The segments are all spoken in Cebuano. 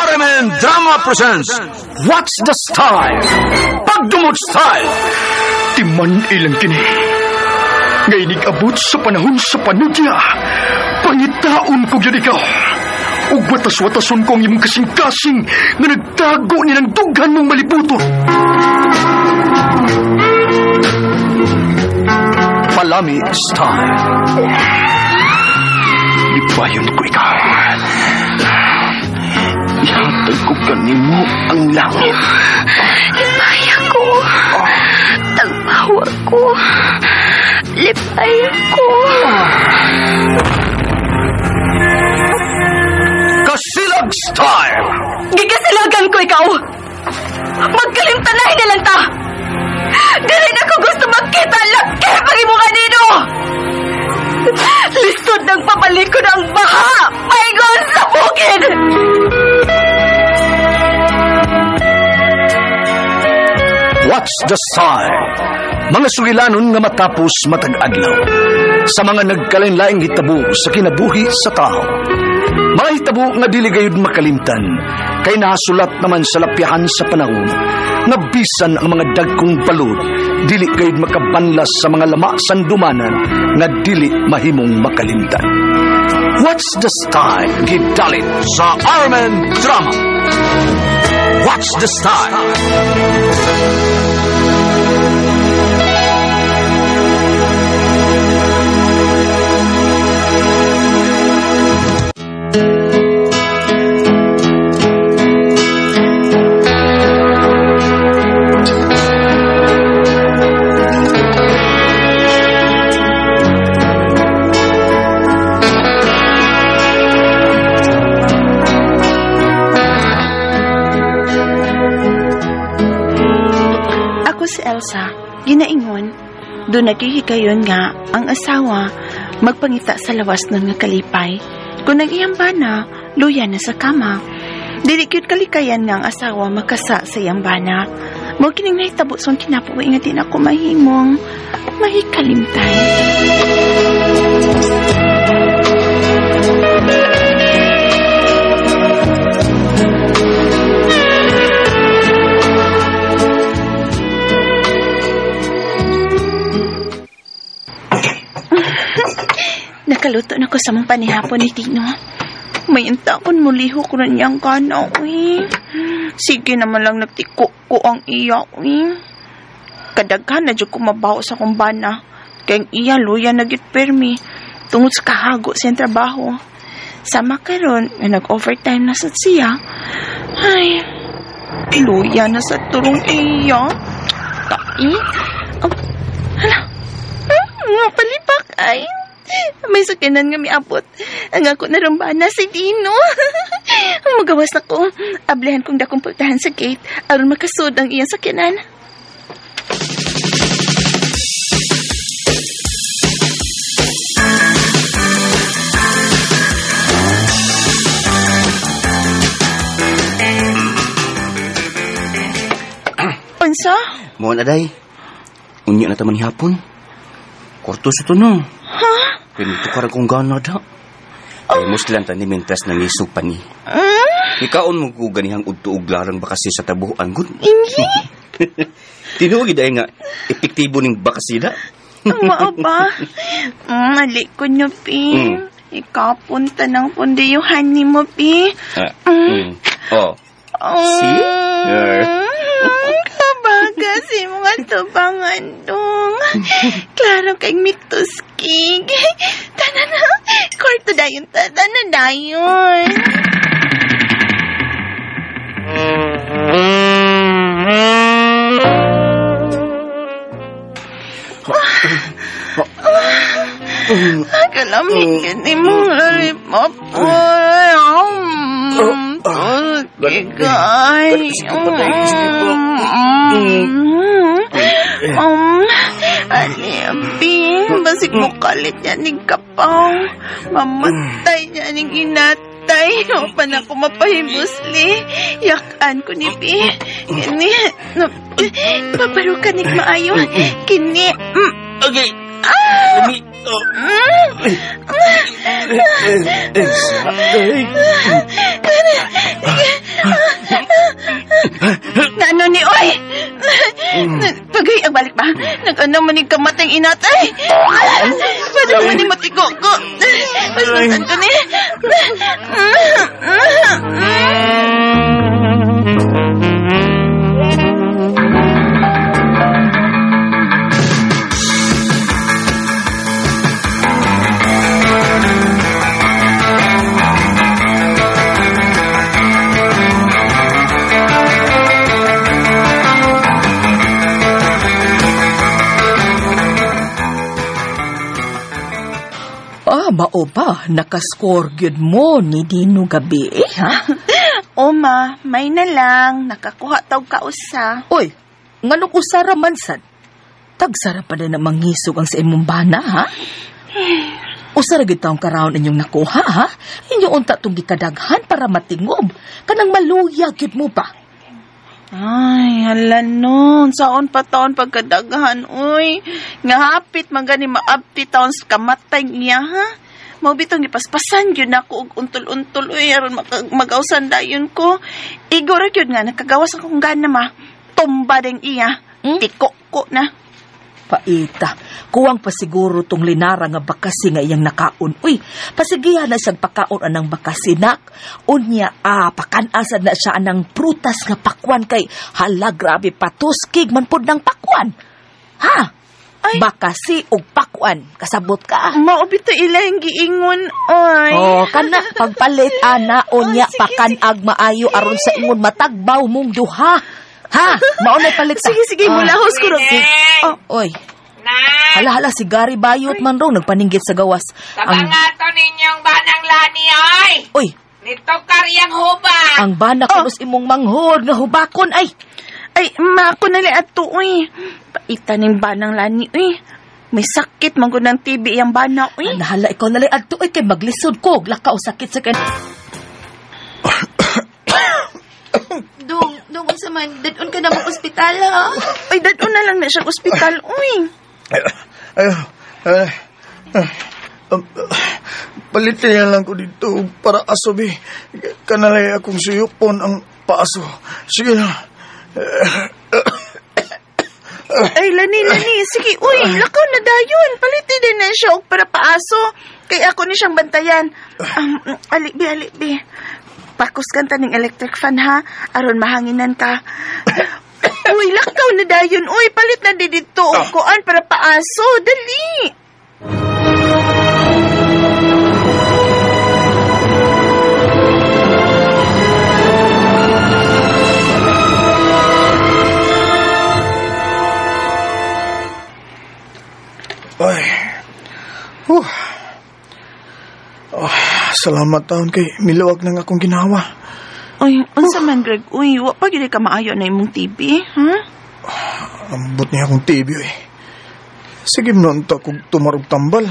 RMN Drama presents What's the Style? Pagdumot Style! Timan ilang kini. Ngay abot sa panahon sa panudya. Pangitaon ko gyud ikaw. Ug watas-watason ko ang imong kasing-kasing nga nagtago ni ng dughan mong malibuton. Palami Style. Lipayon ko ikaw. Ihatag ko kanimo ang langit. Lipaya ko. Tagpawa ko. Lipaya ko. Kasilag Style! Gigasilagan ko ikaw! Magkalimtanay na lang ta! Dili na ko gusto magkita laki pag imo kanino! Lisod ng pabalik ko ng baha! Paingon sa bukid! What's the Style? Mga sugilanon nga matapos matag adlaw. Sa mga nagkalain-laing hitabo sa kinabuhi sa tao. Mga hitabo nga dili gayud makalimtan, kay nasulat naman sa lapyahan sa panahon, nga bisan ang mga dagkong balod, dili gayud makabanlas sa mga lama sandumanan, nga dili mahimong makalimtan. What's the Style? Gidalit sa RMN Drama. What's the Style? Ako si Elsa, ginaingon, doon naghihigayon nga ang asawa magpangita sa lawas ng nga kalipay. Kung ang iyang bana, luya na sa kama. Dili gyud kalikayan nga ang asawa makasa sa iyang bana. Mao kining nahitabo sa kinabuhi nga di na ko mahimong mahikalimtan. Nakaluto na ko sa mong panihapon ni Tino. May intakon muliho ko na niyang kana, uy. Sige naman lang nagtiko ko ang iya, uy. Kadaghan na dyan kumabaho sa kumbana. Kaya ang iya, luya na gyud permi. Tungod sa kahago sa iyang trabaho. Sama karon nga nag-overtime na sa siya. Ay, luya na sa turong iya. Tai. Oh, hala. Mga palipak ay. May sakyanan nga miabot. Ang ako narumbana si Dino. Magawas na ko. Ablihan kong dakong pultahan sa gate aron makasud ang iyang sakyanan. Unsa? Mo na day. Unya na taman hapon. Korto sa tuno. Ha? Pinto ka rin kong gana da. Ay, muslan tani mintas ng isog pa ni. Ikaon mo ko ganihang udto og larang bakasi sa tabuhan gud. Ingi? Tinuod gid ay nga epektibo ning bakasi da. Mao ba? Mali ko nyo, Pi. Ikapunta ng pundi yung honey mo, Pi. Oh. See? Kabaga si mga tubangan dong. Klaro kay mituskig. Tana na. Kwarto dayon. Tana dayon. Kalamig ni mong lalipap. Tusgig ay. Alibi, basig mo kalit niya ning kapaw. Mamatay niya ning inatay. O pa na ko mapahibusli. Yakan ko ni Pi. Kini, paparukan ni maayo. Kini, Okay. Ah! inat. Ay! Pwede mo ni matiko ko. Paspasan ko ni. Ah, mao ba? Nakascore gyud mo ni Dino gabi, eh, ha? Oma, may na lang. Nakakuha taog kausa. Oy, nganong usara man sad? Tagsara pa din ang mangisog ang sa imong bana, ha? Usara gyud taong karaon inyong nakuha, ha? Inyo unta tong gikadaghan para matingob. Kanang maluya gyud mo ba? Ay, hala nun. Saon pa taon pagkadaghan, uy. Nga hapit man gani maabti taon sa kamatay niya, ha? Mao bitong gipaspasan gyud nako og untol-untol, uy, aron magausan dayon ko. Igo ra gyud nga nakagawas akong gana, ma. Tumba ding iya. Tiko ko na. Paita, kuwang pasiguro tong linara nga bakasi nga iyang nakaon. Uy, pasigihan na siyang pakaon anang bakasinak. Unya, pakanasad na siya anang prutas nga pakwan kay hala grabe patuskig man pod ng pakwan. Ha? Ay. Bakasi og pakwan. Kasabot ka. Mao bitaw ila ang giingon, oy. Oh, kana pagpalit ana unya pakan-ag maayo aron sa ingon matagbaw mong duha. Ha? Mao na palit. Sige, sige, mulahos ko ro. Oh, oy. Hala, hala, si Gary Bayot man ro, nagpaninggit sa gawas. Tabangato ninyong banang lani, oy! Oy! Nito karyang huba! Ang bana kunos imong manghod nga hubakon, ay! Ay, ma, ako nali ato, oy. Paita ning banang lani, oy. May sakit, manggod ng TB iyang bana, oy. Hala, hala, ikaw nali ato, oy, kay maglisod ko. Lakaw sakit sa kan... Dong, dong, unsa man, dadon ka na mag-ospital, ha? Ay, dadon na lang na siyang ospital, uy. Ay, palitin na lang ko dito para aso, bi. Kanalay akong suyupon ang paaso. Sige na. Ay, lani, lani. Sige, uy, lakaw na dayon. Palitin din na siya og para paaso. Kay ako ni siyang bantayan. Ali, bi, ali, bi. Pakos kanta ng electric fan, ha? Aron mahanginan ka. Uy, lakaw na dayon. Uy, palit na di dito. Kuan para paaso. Dali! Ay. Oh, salamat taon kay miluwag nang akong ginawa. Uy, unsa man, Greg? Uy, wa pa gid ka maayo na imong TV, ha? Ambot niya akong TV, uy. Sige noon ta kog tumarog tambal.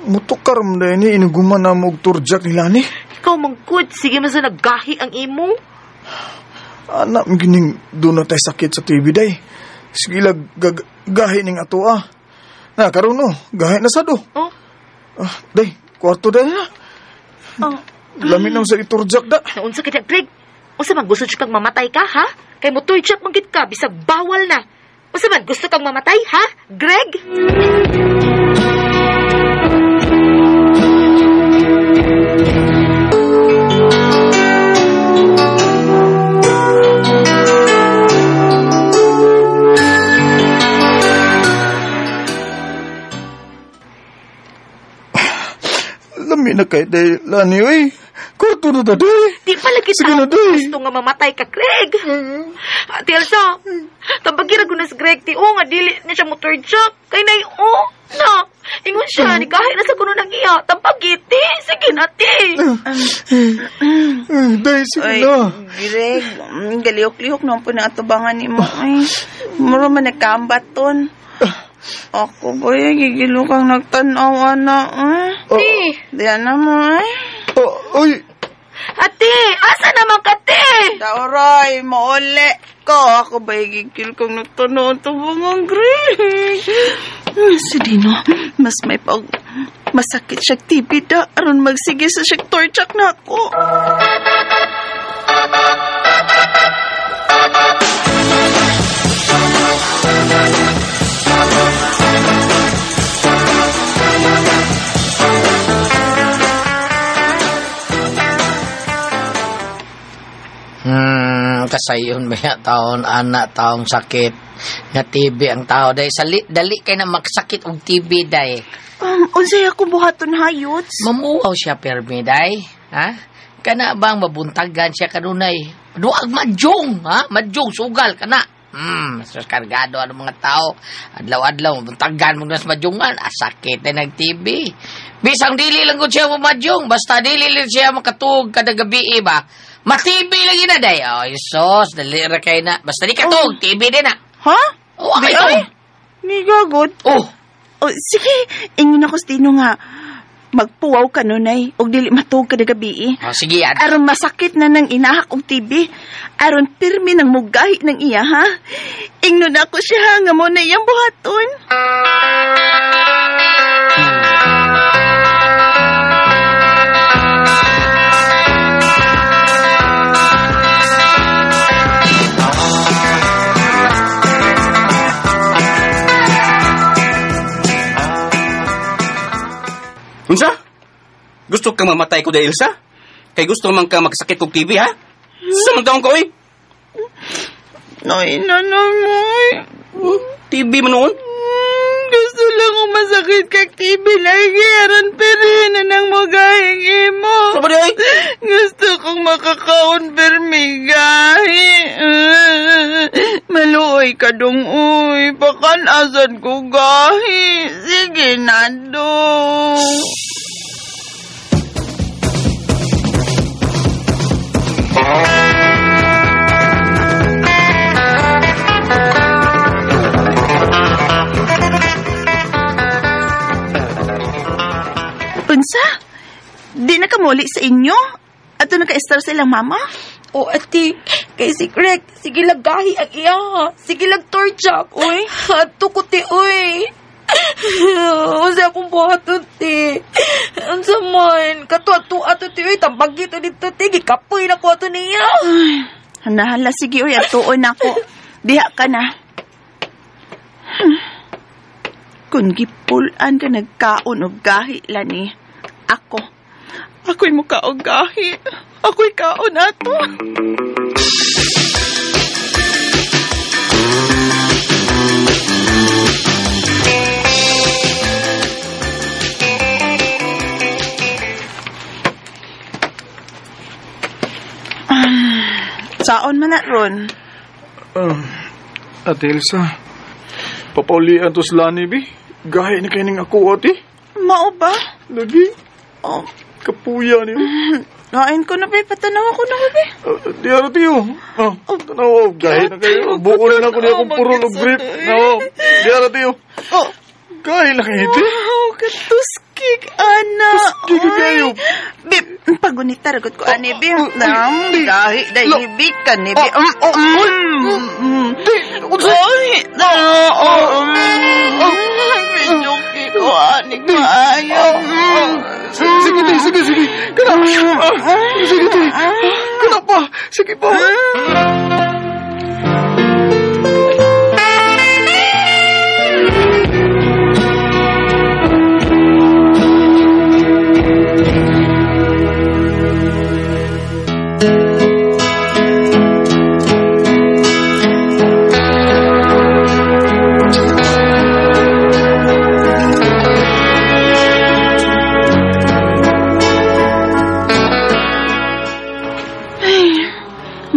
Mutukar mo na ini, inuguman na mo og turjak nila ni. Ikaw mangkud, sige man sa naggahi ang imo. Anak, gining doon na tayo sakit sa TV, day. Sige lag, gahi ning ato, ah. Na, karon no, gahi na sa do. Oh? Ah, day, kwarto day na. Oh. Lamin nang sa iturjak da. Naunsa kita, Greg? Unsa man gusto kang mamatay ka, ha? Kay mo turjak man gid ka, bisag bawal na. Unsa man gusto kang mamatay, ha, Greg? Lami na kay day, Lani, uy. Kwarto na ta, day. Di pala kita Sige na, day. gusto nga mamatay ka, Greg. Ate Elsa, tabagira ko na si Greg. Ti, oh, nga dili na siya mo turjak. Kay nay, oh, na. Ingon siya, ni kahit nasa kuno ng iya. Tampagiti, sige na, ti. Day, sige Ay, na. Greg, galihok-lihok naman po na atubangan ni mo. Ay, mura man nagkambaton. Ako ba, gigilo kang nagtanaw, ana. Ti. Diyan na mo, eh. Oh, uy. Ate, asa naman ka, te? Dauroy, mauli ko. Ako ba, gigil kang nagtanaw atubangan, Greg? Si Dino, mas may pag... Masakit siya TV da. Aron magsige sa siya torchak na ako. Kasayon may taon ana taong sakit nga TB ang tao day sali dali kay na magsakit og TB day. Unsay ako buhaton hayots? Mamuaw siya permi day, ha? Kana bang mabuntagan siya kanunay? Duag madyong, ha? Madyong sugal kana. So kargado ang mga tao. Adlaw-adlaw mabuntagan mo na sa madyongan, sakit na nag TB. Bisang dili lang gud siya madyong, basta dili lang siya makatuog kada gabi ba. Ma-TB lagi na day. Oh, Jesus, dali ra kay na. Basta di katug, TB din na. Ha? Oh, Di ay, ay. Ni gagod. Oh. Oh, sige, ingon ako sa Tino nga. Magpuwaw ka nunay, og dili matuog kada gabi. Oh, sige, ad. Aron masakit na nang inahak og TB. Aron pirmi nang mugahi ng iya, ha? Ingnon ako siya nga mo na iyang buhaton. Unsa? Gusto kang mamatay ko dahil, Elsa? Kay gusto man ka magsakit kog TV, ha? Sa man taong ko, eh? Nay, nanay. TV man noon? Gusto lang kong masakit kag TV lagi. Aron pero na nang mugahing imo. Sa ba di, oy? Gusto kong makakaon permigahi. Maluoy ka dong, uy. Pakanasan ko gahi. Sige na, dong. Unsa? Di na kamuli sa inyo? Ato naka-star sa ilang mama? O, ate, kay si Greg, sige lang gahi ang iya. Sige lang torchak. Uy. Ato ko, ti, uy. Unsa akong buhaton, ti. Unsa man, katuwa-tuwa to, ti, uy. Tambagi to dito, ti. Gikapoy na ko ato niya. Ay, hanahala, sige, uy. Atuon ako. Diha ka na. Kung gipulan ka nagkaon og gahi, lani. Ako. Ako'y mukaog gahi. Ako'y kaon ato. Saon man na ron? Ate Elsa, papaulian to sa Lani, bi. Gahi na kayo ng ako, ate. Mao ba? Lagi. Oh. Kapuya niyo. Kain ko na, be. Patanaw ako na, be. Di ara, tiyo. Tanaw, gahi na kayo. Buko na ako niya akong puro og brief. No, di ara, tiyo. Oh. Gahi na kayo, ate. Wow, katuskig, ana. Tuskig kayo. Bi, pagunita, ragot ko, ani, bi. Gahi, dahil, bi, ka, ni, bi. Di, unsa? Ay, no, oh, Medyo ko, ani, kaayo. Sige, ti, sige, sige. Kana. Sige, ti. Kana pa. Sige pa.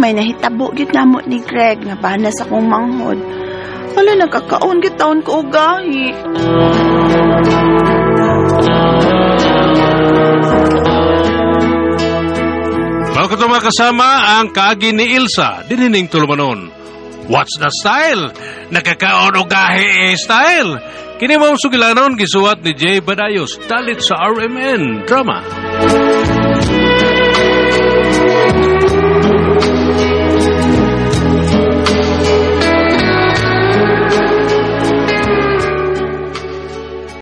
May nahitabo gyud namo ni Greg nga bana sa akong manghod. Wala nagkakaon gyud taon ko og gahi. Bago ko ito makasama ang kaagi ni Ilsa, dinining tulumanon. What's the style? Nakakaon og gahi style. Kini mong sugilanon gisuwat ni Jay Badayos, dalit sa RMN Drama.